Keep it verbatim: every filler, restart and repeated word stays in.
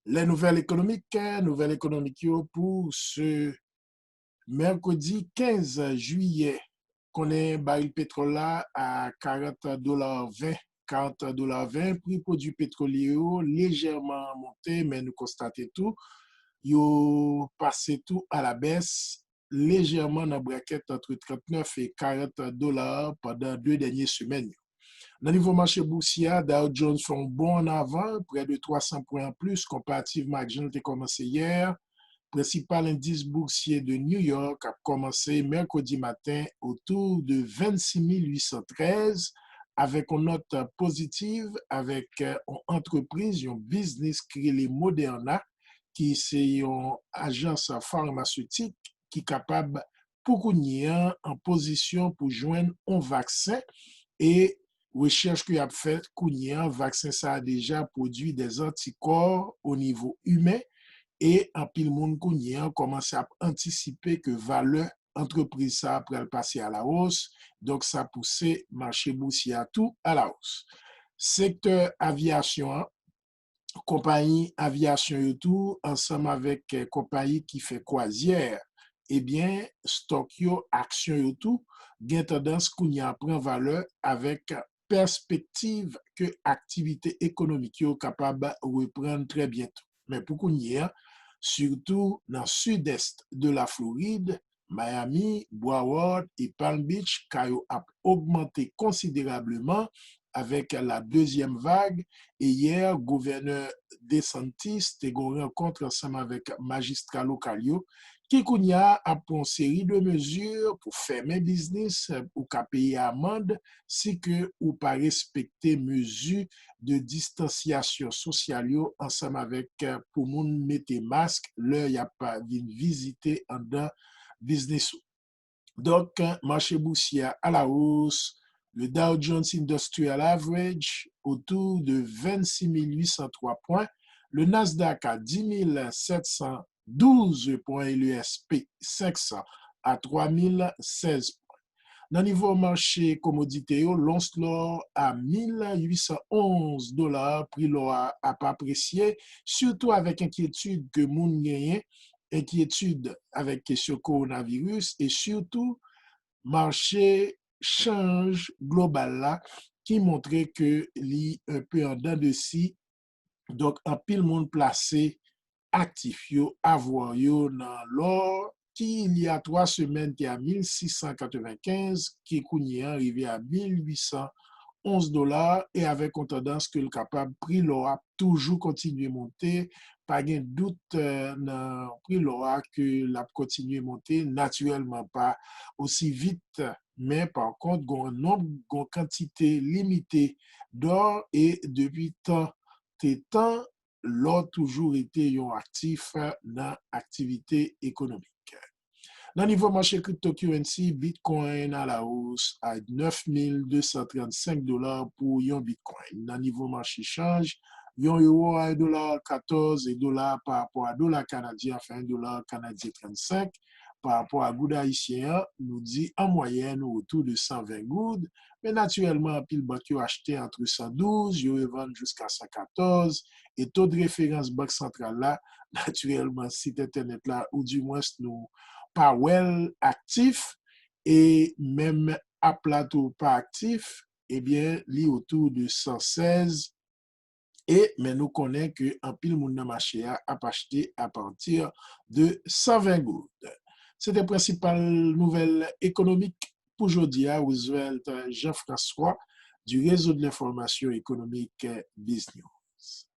Les nouvelles économiques, nouvèl ekonomik yo pou se mèkredi kenz jiyè. Konnen baril petwòl la a karant dola ven. Karant dola ven, pri pwodui petwolye yo lejèman monte, men nou konstate tou, yo pase tou a la bès lejèman nan brakèt antre trannèf e karant dola pandan de dènye semèn yo. Nan nivo mache bousye a, Dow Jones fè yon bond an avan, prè de twa san pwen an plis konparativman ak jan l te kòmanse yè. Prensipal endis bousye de New York ap kòmanse mèkredi maten otou de vennsis mil uit san trèz, avèk yon nòt pozitiv, avèk yon antrepriz, yon biznis ki rele Moderna, ki se yon ajans famasetik ki kapab pou kounye a an pozisyon pou jwenn yon vaksen, e rechèch ke y ap fè kounye a, vaksen sa a deja pwodui dè antikò o nivo imen, e anpil moun kounye a kòmanse ap antisipe ke valè antrepriz sa a pral pase a la os, donk sa pouse mache bousye a tou a la os. Sektè avyasyon an, konpayi avyasyon yo tou, ansanm avèk eh, konpayi ki fè kwazyè, ebyen, stòk yo, aksyon yo tou, gen tandans kounye a pran valè avèk pèspektiv ke aktivite ekonomik yo kapab reprann trè byento. Men pou kounye a, sitou nan sidès de la Florid, Miami, Broward e Palm Beach, ka yo ap ogmante konsiderableman avèk la dezyèm vag, e yè, gouvènè DeSantis te gen yon rankont ansanm avèk majistra lokal yo, ki kounye a ap pran yon seri de mezi pou fèmen biznis, ou ka peye amann si ke ou pa respekte mezi de distansyasyon sosyal yo ansanm avèk pou moun mete mask lè y ap vin vizite anndan biznis ou. Donk, mache bousye a a la os, le Dow Jones Industrial Average otou de vennsis mil uit san twa pwen, le Nasdaq a dis mil sèt san douz pwen e le S P senk san a twa mil sèz pwen. Nan nivo mache komodite yo, lons lò a mil uit san onz dola, pri lò a ap apresye, sitou avèk enkyetid ke moun genyen, enkyetid avèk kesyon kowonaviris, e sitou mache chanj global la ki montre ke li enpe andan de si. Donk, anpil moun plase aktif yo, avwa yo nan lò ki, il y a twa semèn, te a mil sis san katrevenkenz, ki kounye a rive a mil uit san onz dola, e avèk yon tandans ke l kapab, pri lò a toujou kontinye monte. Pa gen dout eh, nan pri lò a ke l ap kontinye monte, natirèlman pa osi vit, men pa kont, gon nonb, gon kantite limite dò, e depi tan te tan, lò toujou rete yon aktif nan aktivite ekonomik. Nan nivo mache cryptocurrency, Bitcoin a la os a nèf mil de san trannsenk dola pou yon Bitcoin. Nan nivo mache chanj, yon ewo a en dola katòz e dola pa rapò a dola kanadyen, anfen, en dola kanadyen trannsenk, pa rapò a goud ayisyen an, nou di an mwayèn otou de san ven goud, men natirèlman, anpil bank yo achte antre san douz, yo revann jiska san katòz, e to de referans Bank Santral la, natirèlman, sit entènèt la, oudimwens nou pa wè l aktif, e menm app la tou pa aktif, ebyen, li otou de san sèz, e, men nou konnen ke anpil moun nan mache a ap achte apati de san ven goud. Se te prensipal nouvèl ekonomik pou jodi a, Roosevelt Jean François, du Réseau de l'Information Économique, Biz News.